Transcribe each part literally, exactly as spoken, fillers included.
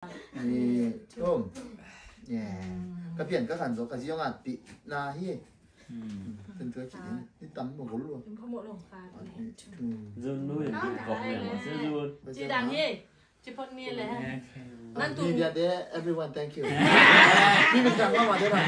Ni, tum. Yeah. Ka pian ka khan zo, ka ziong a ti na hi. Hmm. Ten tua ki ni tam mo gol lo. Tum phamawh lo ka. Zun nu in kok liang ma se zun. Ci dang hi. Ci phot ni le. Nan tu. Media te, everyone, thank you. Ni min kang ma ma te ma.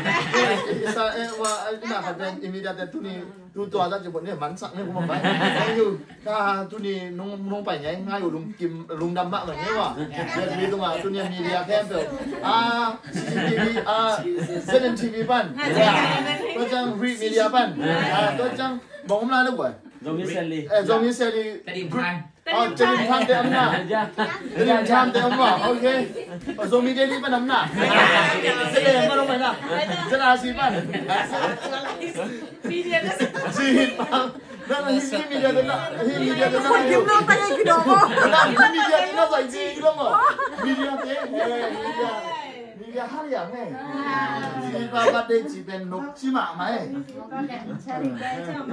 Sa e wa na ka ben media te tu ni. Tu tua ta ci phot ni man sak ni kuma pai. Thank you. Ka tu ni nung nung pai ngai ngai u lung kim lung dam ma ma ni wa. Vet mi tu ma tu ni media camp. Ah, C C T V, ah, Z N T V pan. Tu jang Ri Media pan. Ah, tu jang bong la lu wa. Zomi Seli. Eh, Zomi Seli. Tedim Time. Oh, Tedim Time te am na. Tedim Time te am na. Okay. Oh, Zomi Daily pan am na. Seli am na. Seli am na. Media na. Si pan. Na na hi media na. Hi media na. Media na. Media na. Media te. Eh, media. Media hal yang eh. Si pa pa de ci pen nok ci ma ma eh.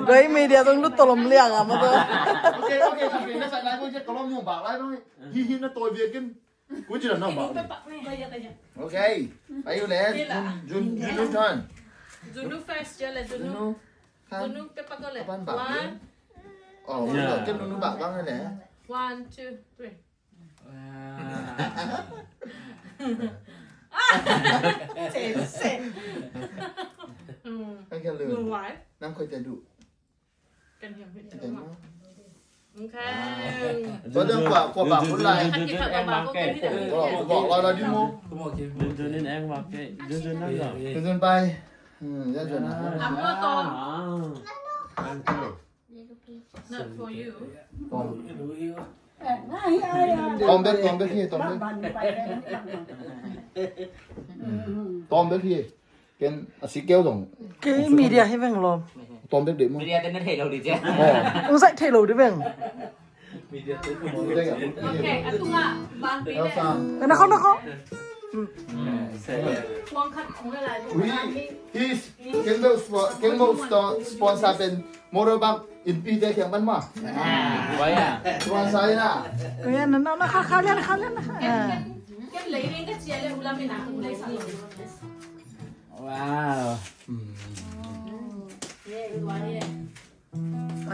Doi media tong lu tolom liang a ma to. Okay, okay, okay. Na sa nai ko je kolom nyong ba lai no. Hi hi na toi bia kin. Ku ci na nong ba. Okay. Are you ready? Jun Jun Jun Jun. Junu first je le Junu. Junu. Junu pe pa ko le. One. Oh, ken Junu ba bang le. One, two, three. Nang koi te du. Tua dang kua kua ba kun lai. Kua ba la di mo. Jun Jun in eng ba ke. Jun Jun nang lo. Jun Jun pai. Jun Jun. Thank you. Not for you. Tom bek, tom bek hi, tom bek. Tom bek hi. Ken a si keu dong. Kei media hi veng lom. Tom bek de mo. Media te na thei lo di je. Oh. Ung sai thei lo di veng. Okay, a tunga ban pi le. Na ko na ko. Kuang khat kong le lai. Ui, hi ken do ken do sponsor pen. Motorbike in pi te kiang pan ma. Why ah? Tuan sa ina. Ui, na na na kha kha lian kha lian kha. Ken lei ning ka cia le ulam ina ung lei sa. Wow.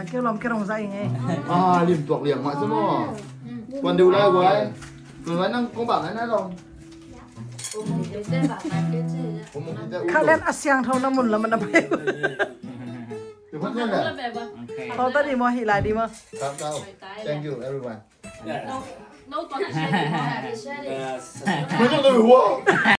A keu lam keu rong sa ing eh. Ah, lim tuak liang ma sa mo. Tuan deu lai wai. Tuan wai nang kong bang ai na long. Kha lian a siangtho na mun lam na pai. Thank you, everyone.